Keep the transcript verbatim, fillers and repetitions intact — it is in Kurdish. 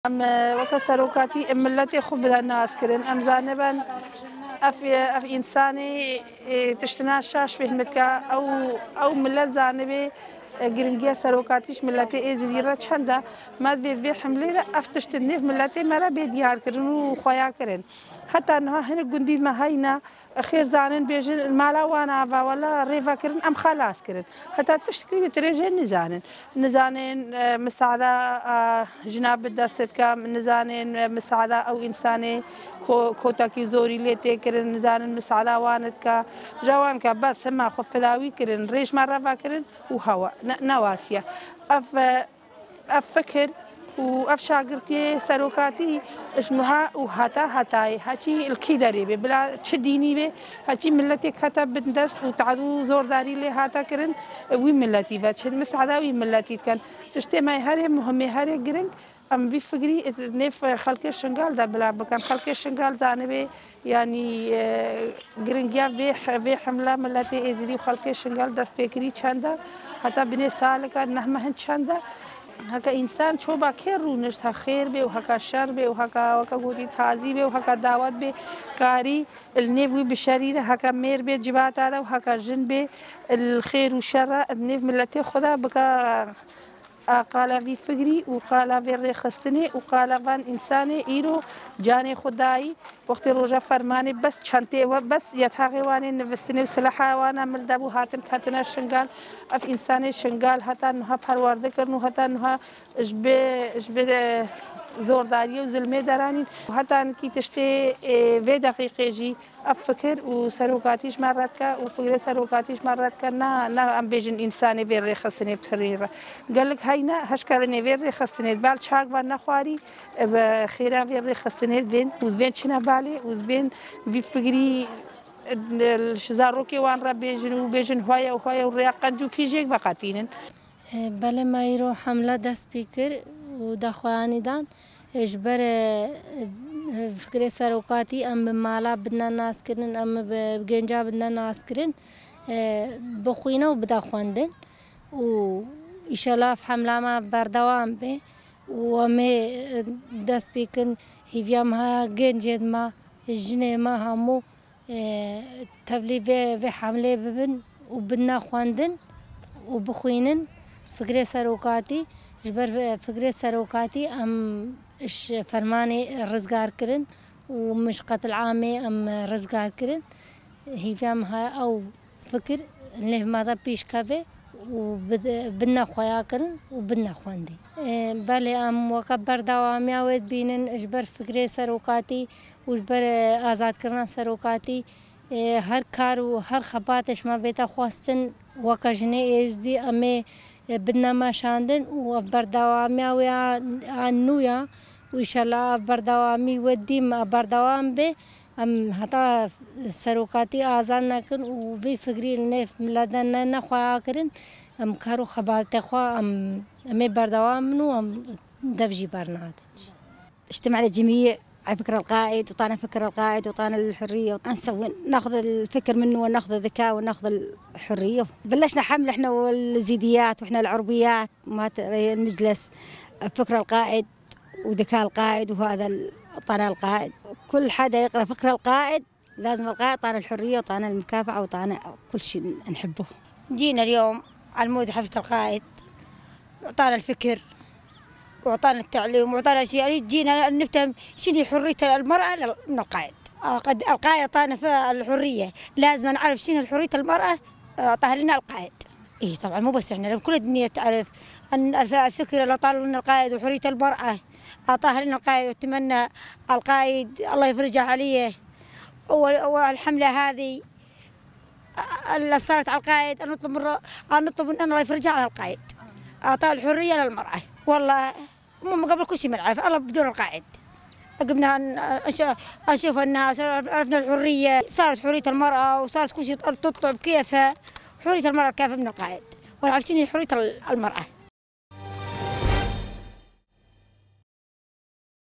Em, e, weke serokatî, em miletê xwe bide naskirin. Em zanibin, ev, ev însanê, e, tiştina şaş fehmî dike. Ew, ew milet zanibê, e, giringiya serokatî ji miletê Êzidî re çend e. Me vê, vê hemlê re ev tişt di nêv miletê me re bê diyar kirin û xweya kirin. Heta niha hinek gundî me heyne, xêr zanin bêjin, mala wan ava wela rê vekirin, em xelas kirin. Heta tiştkî di tirê jê nizanin. Nizanin, e, misada, e, jina bi dest dike, nizanin, e, misada ew însanê ko-, kotekî zorî lê tê kirin, nizanin misada wan dike. Ji wan ke bes hema xwe fidawî kirin, rê ji me re vekirin û hewa, ne, ne wasiye. Ev, e, Ev fikir û ev şagirtiyê serokatî ji niha û heta hetayê, heçî li kî derê bê, bila çi dînî bê, heçî miletê kete bin dest û tazû zordarî lê hate kirin, wî miletî veçin, misada wî miletî dikin. Tiştê me herê muhimê, herê giring, em vî fikrî nêv xelkê Şingal de bila bikin. Xelkê Şingal zanibê, Yanî, e, giringiya vê, vê hemla miletê Êzidî û xelkê Şingal destpêkirî çend e, heta binê salika neh mehin çend e. Heke însan çoba kê rûnişt, ha xêr bê û heka şer bê û heka, weke gotî, tazî bê û heka dawet bê, karî li nêv wî bişerîne, heke mêr bê civata de û heka jin bê li xêr û şer re nêv miletê xwe de bike. A qala vî fikrî û qala vê rêxistinê û qala van însanê îro canê xwe dayî, wextê roja fermanê bes çentê we, bes yetaxê wan ê nivistinê û silaha wan a mil de bû, hatin ketine Şingal. Ev însanê Şingal heta niha perwerde kirin û heta niha ji bi, ji bi, e, zordariyê û zilmê deranîn. Heta nikî tiştê, e, vê deqîqê jî Ev fikir û serokatî ji me re dike û fikrê serokatî ji me re dike, na, na em bêjin însanê vê rêxistinê bi tirî re. Gelek heyne heşkelinê vê rêxistinê di bal çak ve nexwarî, bi xêra vê rêxistinê bên û bên çine balê û bên vî fikrî, e, ji zarokê wan re bêjin û bêjin hoye û hoye û rêya qenc û pîjêk veqetînin. Belê me îro hemle dest pê kir û daxuyanî dan. Ji ber, e, fikrê serokatî em bi mala bidine naskirin, em bi genca bidine naskirin, e, bixwîne û bide xwendin. Û îşellah ev hemla me berdewam be û em ê, e, dest pê kin hêviya me heye gencên me, jinê me hemû e, tevlî vê, vê hemlê bibin û bidine xwendin û bixwînin fikrê serokatî. Ji ber fikrê serokatî em ji fermanê rizgar kirin û min ji qetil'amê em rizgar kirin. Hêviya min heye ew fikir nêv me de pêş keve û bid-, bidine xweya kirin û bidine xwendin. E, belê em weke berdewamiya wê dibînin ji ber fikrê serokatî û ji ber, e, azadkirina serokatî, e, her kar û her xebatê ji me bête xwestin, weke jinê Êzdî em ê, e, bidine meşandin û ev berdewamiya wê a, a nû ya û îşellah ev berdewamî wê dîm a berdewam bê. Em heta serokatî azad nekin û vî fikrî li nêv milete ne, nexweya kirin, em kar û xebatê xwe em, em ê berdewam bin û em dev jî bernadin. اجتمع الجميع على فكر القائد، وطانا فكر القائد، وطانا الحرية، ونسوي، ناخذ الفكر منه، وناخذ الذكاء، وناخذ الحرية. بلشنا حملة احنا والزيديات، واحنا العربيات، ما ت-، المجلس، فكر القائد، وذكاء القائد، وهذا ال-، طانا القائد. كل حدا يقرأ فكر القائد، لازم القائد طانا الحرية، وطانا المكافأة، وطانا كل شيء نحبه. جينا اليوم على مود حفلة القائد، وعطانا الفكر، وعطانا التعليم، وعطانا أشياء. يعني جينا نفتهم شنو حرية المرأة لل-، من القائد. آه، قد القائد عطانا ف-، الحرية، لازم نعرف شنو حرية المرأة، آه، عطاها لنا القائد. إيه، طبعًا مو بس إحنا، لو كل الدنيا تعرف أن الف-، الفكرة اللي طالب لنا القائد وحرية المرأة أعطاها لنا القائد، وأتمنى القائد الله يفرجها عليه. و-، والحملة هذه اللي صارت على القائد، أنا نطلب من ر-، أنا نطلب من الله يفرجها على القائد. أعطاه الحرية للمرأة. والله، مو من قبل كل شيء ما نعرف، الله بدون القائد. قمنا ن-، نش-، نشوف الناس، عرفنا الحرية، صارت حرية المرأة، وصارت كل شيء تطلع بكيفها. حرية المرأة كيف من القائد؟ ولا عرفتيني حرية ال-، المرأة.